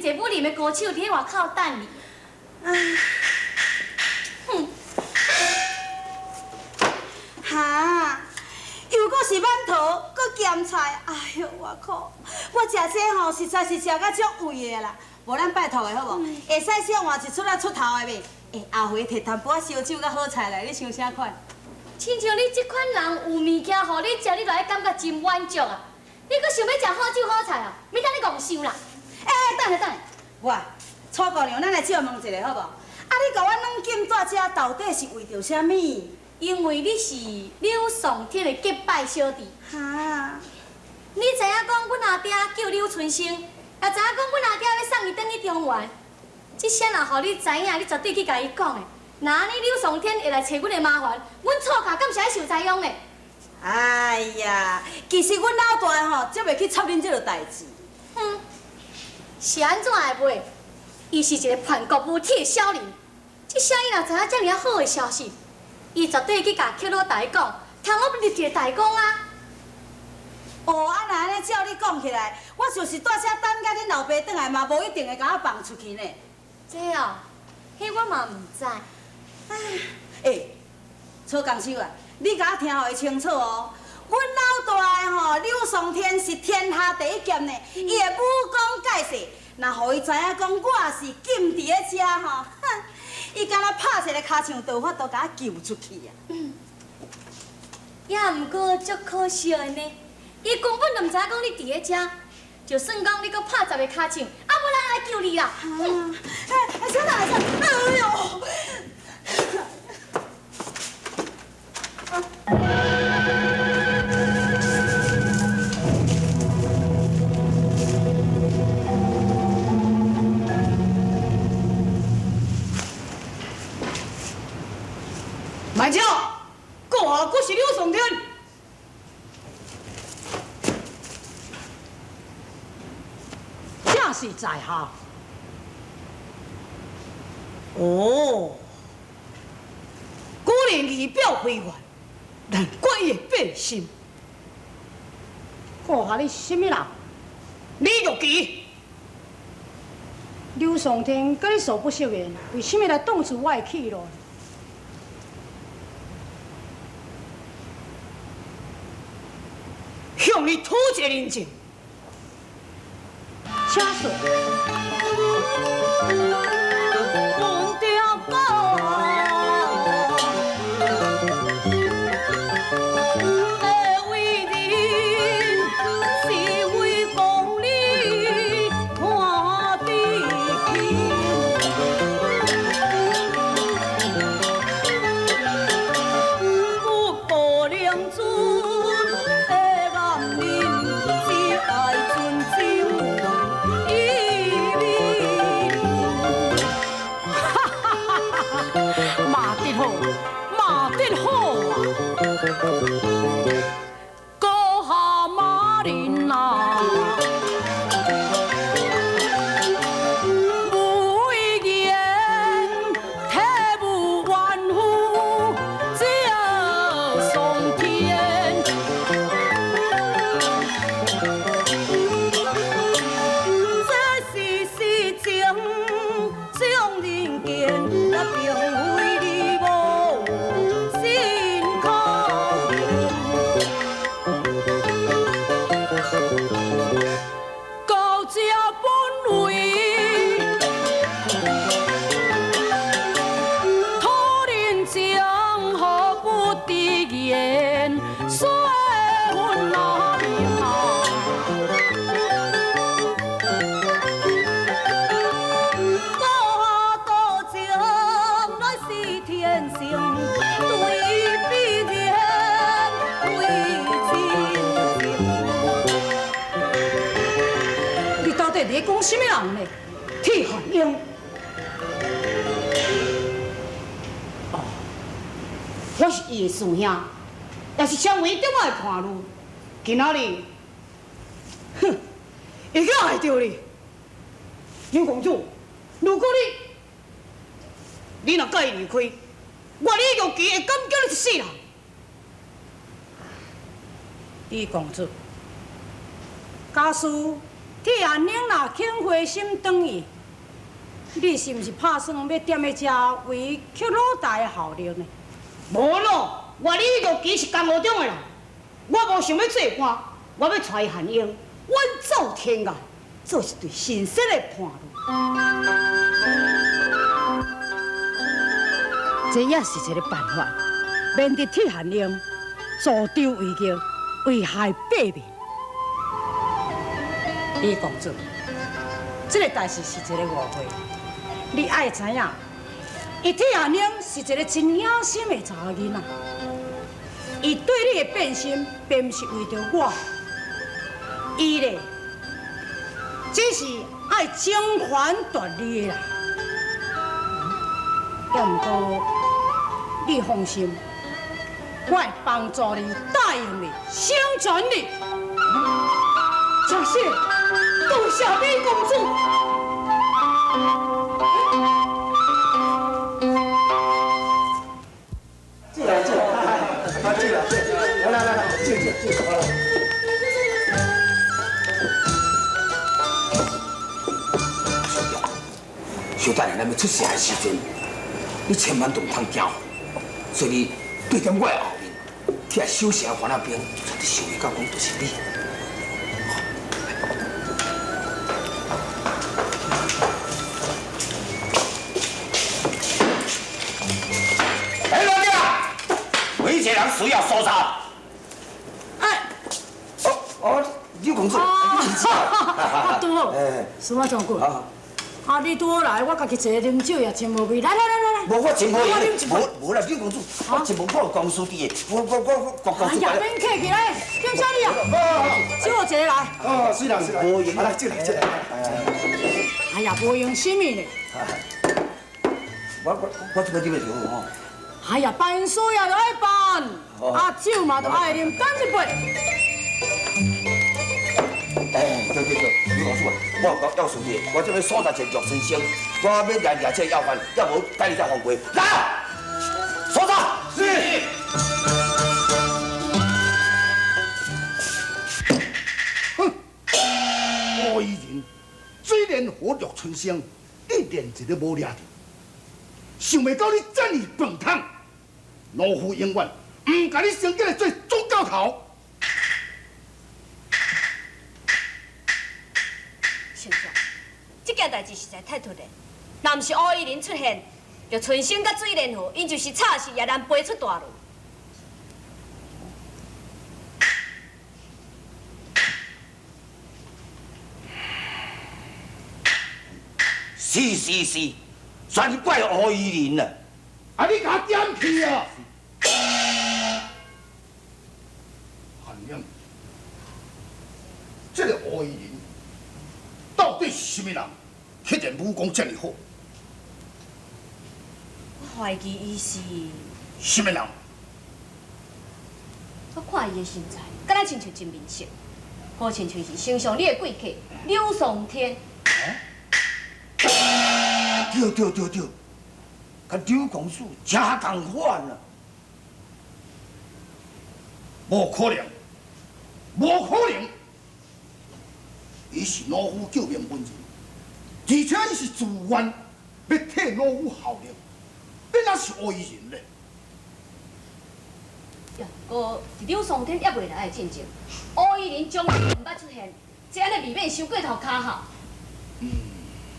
濟武林的高手佇咧外口等你。哼！哈！又閣是饅頭，閣鹹菜，哎喲，我靠！我食這吼，實在是食甲足胃的啦。無咱拜託的好無？會使小換一出仔出頭的袂？欸，後回提淡薄仔燒酒佮好菜來，你想啥款？親像你這款人有物件予你食，你就愛感覺真滿足啊！你閣想欲食好酒好菜啊？免等你戇想啦！欸，等下等下，喂，楚姑娘，咱來借問一下好無？啊，你共我軟禁蹛遮，到底是為著啥物？因為你是柳松天的結拜小弟。哈？你知影講，阮阿爹救柳春生，也知影講阮阿爹欲送伊轉去中原。這聲若予你知影，你絕對去共伊講的。若按呢柳松天會來揣阮的麻煩，阮楚家敢是愛受災殃的？哎呀，其實阮老大吼，才袂去插恁這个代誌。哼，是按怎會袂？伊是一个叛國無恥的小人。這聲伊若知影遮爾仔好的消息，伊絕對去共寇老大講，通我立一个大功啊！哦，啊，若按呢照你講起來，我就是蹛遮等甲恁老爸轉來，嘛無一定會共我放出去呢。這哦，彼我嘛毋知。欸，楚公手啊，你共我聽予伊清楚哦。阮老大的吼，柳松天是天下第一劍呢，伊的武功蓋世，若予伊知影講我是禁佇咧遮吼，哼，伊敢若拍一个跤掌，就有法度共我救出去啊！也毋過足可惜的呢，伊根本就毋知影講你佇咧遮，就算講你閣拍十个跤掌，也無人來救你啦！欸，小大來，哎喲！慢着，閣下閣是柳松天，正是在下。哦，果然儀表非凡，難怪伊會變心。閣下你是啥物人？李玉琪。柳松天佮你素不相識，為啥物來擋住我的去路？向你討一個人情，請說。你講啥物人呢？鐵漢英。哦，我是伊的師兄，也是成為中的伴侶。今仔日，哼，會去害著你。柳公主，如果你若佮伊離開，我李玉琪會感激你一世人。李公主，假使铁汉英若肯回心转意，你是毋是拍算欲踮咧遮为曲老大的效力呢？无咯，我李玉其是江湖中的人，我无想欲做官，我欲娶韩英，远走天涯，做一对神仙的伴侣。这也是一个办法，免得铁汉英助紂为虐，危害百民。李公子，这个代志是一个误会，你爱知影，伊铁汉英是一个真野心的查某囡仔，伊对你的变心，并毋是为著我，伊咧只是爱争权夺利的啦。也毋过，你放心，我会帮助你，答应你，成全你。真是，多谢美公主。进来，进来，啊，进来，进来，来来来，进进进，好了。小等下咱欲出城的时阵，你千万都毋通惊，所以你对踮我的后面，去遐守城番仔边，绝对想袂到讲就是你。哎，老弟啊，有一个人需要搜查。哎，哦哦，柳公子，你真啊，拄好，司马将军。啊！你拄好来，我家己坐啉酒也真无味。来来来来来，无我真无闲，无无啦，柳公子，我真无看有公司伫的，我我我我公司。哎呀，免客气来，点啥你啊？酒一个来。哦，是啦是啦，无闲，来进来进来。哎呀，无用啥物呢？我我我这个啉就好吼。哎呀，办事也著爱办，啊酒嘛著爱啉，干一杯。哎，对对对，刘公子啊，我有要事的，我这欲搜查一个陆春生，我欲来掠这个要犯，要无等你再放过。来，搜查。是。哼，吴伊人，水莲河陆春生，你连一个无掠著，想袂到你遮尔笨桶，老夫永远毋共你升起来做总教头。丞相，这件代志实在太突然，若毋是吴伊人出现，陆春生佮水莲河，𪜶就是插死也难飞出大路。是是是，全怪吴伊人啊！啊，你共我点去啊！韩英，这个吴伊人到底是啥物人？彼个武功遮尔好？我怀疑伊是啥物人？我看伊的身材，敢若亲像真面熟，好亲像是丞相你的贵客柳松天。对对对对，佮柳公子真仝款啊！无可能，无可能！伊是老夫救命恩人，而且伊是自愿欲替老夫效力，你哪是吴伊人咧？也毋过伫柳松天犹未来的进前，吴伊人从来毋捌出现，这按呢未免伤过头卡吼。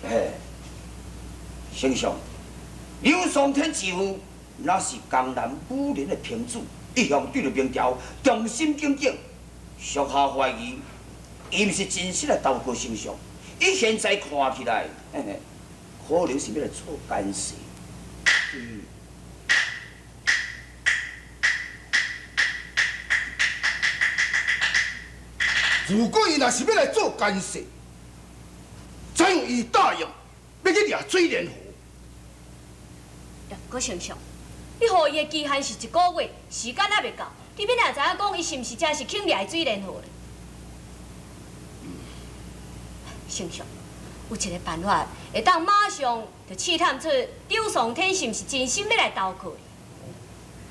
嘿，丞相，柳松天之父那是江南武林的平主，一向对著明朝忠心耿耿。属下怀疑，伊毋是真实来投靠丞相，伊现在看起来，嘿嘿，可能是欲来做奸细。如果伊若是欲来做奸细，怎样伊答应欲去掠水莲河？也毋过丞相，你予伊的期限是一个月，时间犹未到，你欲哪知影讲伊是毋是真是肯掠水莲河咧？丞相，有一个办法，会当马上就试探出柳松天是毋是真心欲来投靠你。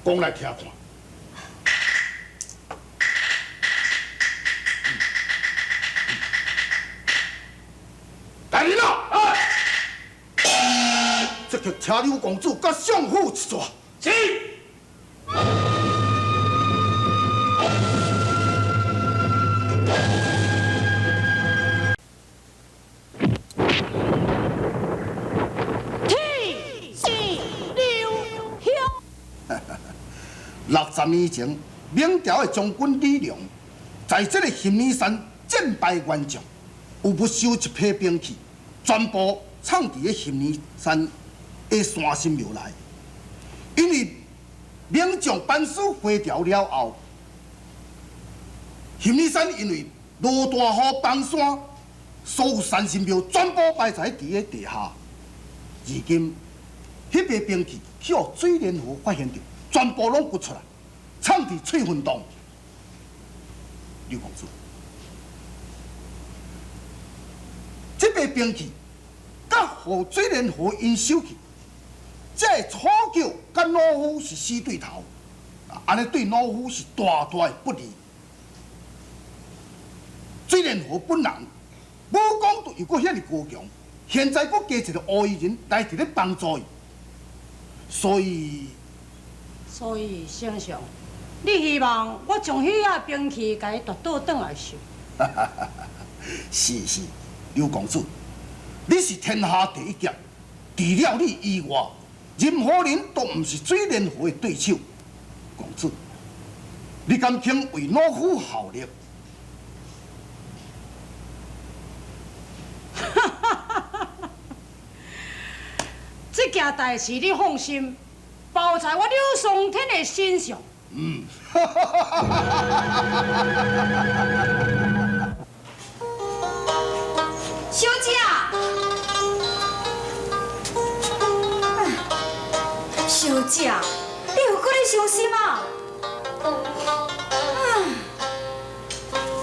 讲来听看。即刻請柳公子佮相府一逝。是。60年前，明朝的将军李良，在这个熊耳山战败元将，有没收一批兵器，全部藏伫个熊耳山的山神庙内。因为明将班师回朝了后，熊耳山因为落大雨崩山，所有山神庙全部埋在伫个地下。如今，彼批兵器去予水莲河发现著，全部拢掘出来，藏伫翠云洞。刘公子，这批兵器，佮予水莲河𪜶收去，这个楚桥佮老夫是死对头，按呢对老夫是大大的不利。水莲河本人武功都又阁遐尔高强，现在阁加一个乌衣人来伫咧帮助伊，所以。所以，丞相，你希望我将彼个兵器共伊夺倒转来是？是是，刘公子，你是天下第一剑，除了你以外，任何人都毋是水莲河的对手。公子，你敢肯为老夫效力？这件代志你放心。包在我柳松天的身上。嗯。小姐，小姐，你有搁咧伤心啊？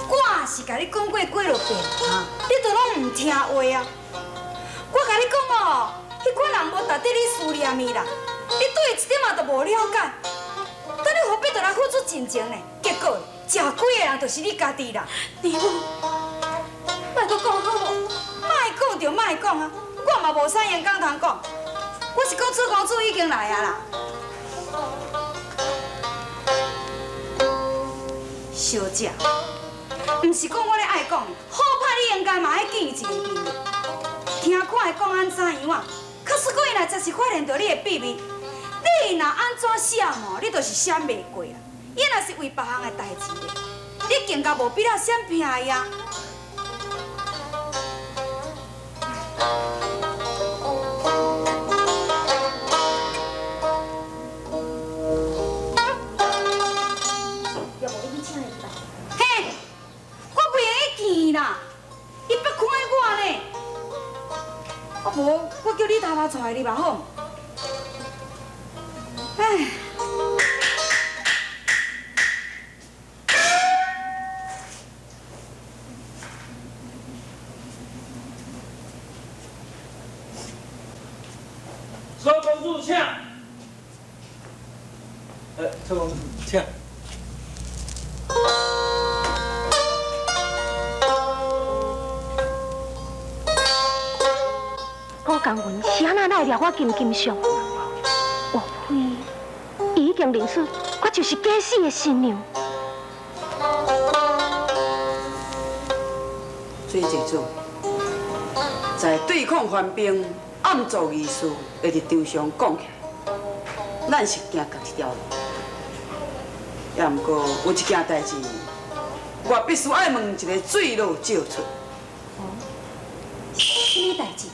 我是共你讲过几落遍，你都拢毋听话啊！我共你讲哦，彼款人无值得你思念伊啦。你对伊一点仔都无了解，等你何必就来付出真情呢？结果食亏的人就是你家己啦。娘母，莫阁讲好无？莫讲就莫讲啊！我嘛无啥闲讲通讲，我是讲楚公子已经来啊啦。小姐，毋是讲我咧爱讲，好歹你应该嘛爱见伊一个面。听看伊讲按怎样啊？假使讲伊若真是发现著你的秘密，你若按怎闪哦，你就是闪袂过啦。伊若是为别项的代志咧，你更加无必要闪避伊啊。要无你去请伊来？嘿，我袂用去见啦，伊别看我呢。啊无，我叫你头妈带你吧好。哎。楚公子，请。楚公子，请。古江云是按怎来掠我金金相？莫非伊已经认出我就是假死的新娘？水济子，在对抗番兵暗做义事，会伫场上讲起来，咱是行仝一条路。也毋过有一件代志，我必须爱问一个水落石出。哦，啥物代志？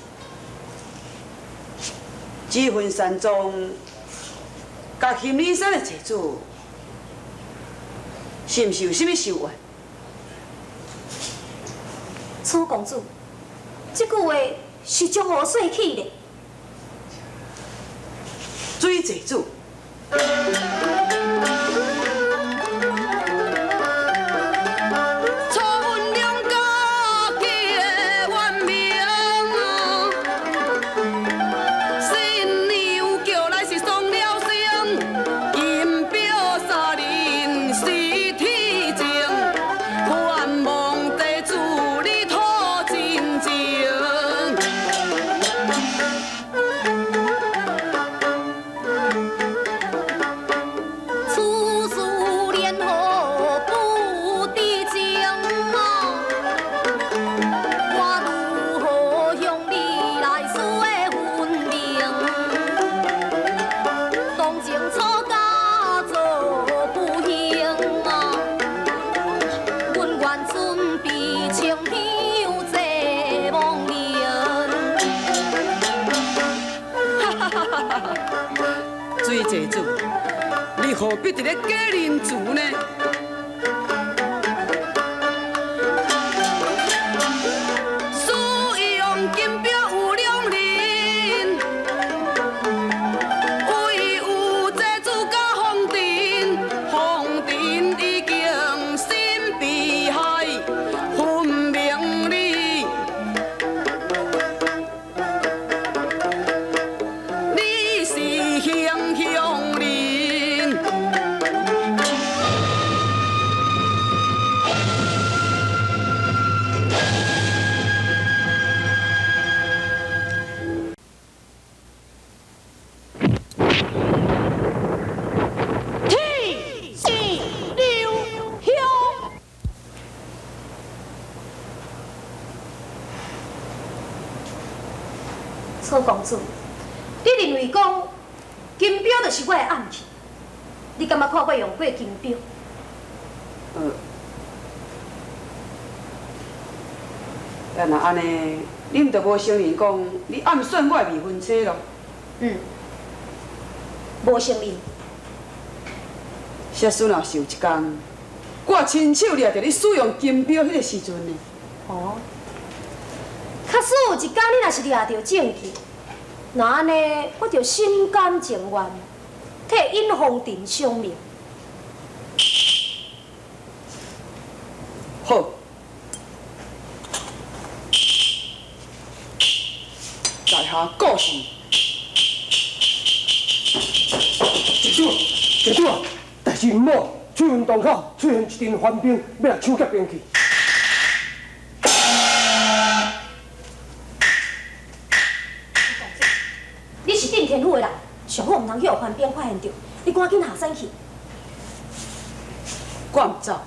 这份山庄，佮熊耳山的济子，是毋是有啥物仇怨？楚公子，这句话是从何说起的？水济子。水济子，你何必伫咧假仁慈呢？使用金表有两人，唯有济子佮风尘，风尘已经心悲哀，分明你。你是英雄人。天地留香。楚公子，你认为讲金表就是我的暗器？你敢捌看过用过金表？啊，若按呢，你毋就无承认讲你暗算我的未婚妻咯？嗯，无承认。设使若是有一工，我亲手掠著你使用金表彼个时阵呢？哦，假使有一工你若是掠著证据，若按呢，我就心甘情愿替尹风尘偿命。好，在下告辞。济主，济主啊！代志毋好，翠云洞口出现一阵番兵，欲来抢劫兵器。你是镇天府的人，上好毋通去予番兵发现著，你赶紧下山去。我毋走，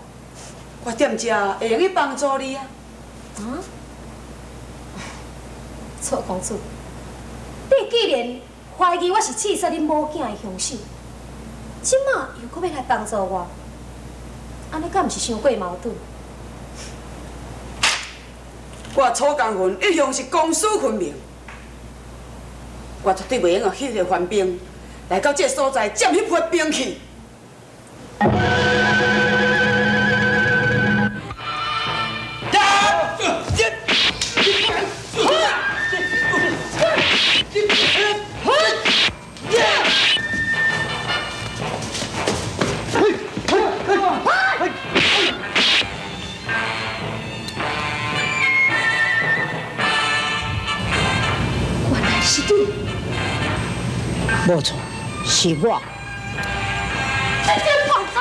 我踮遮会用去帮助你啊。啊？楚公子，你既然怀疑我是刺杀恁某囝的凶手，这马又阁欲来帮助我，按呢敢毋是伤过矛盾？我楚江云一向是公私分明，我绝对袂用予彼个番兵来到这个所在占彼批兵器。原来是你！无错，是我。你放走！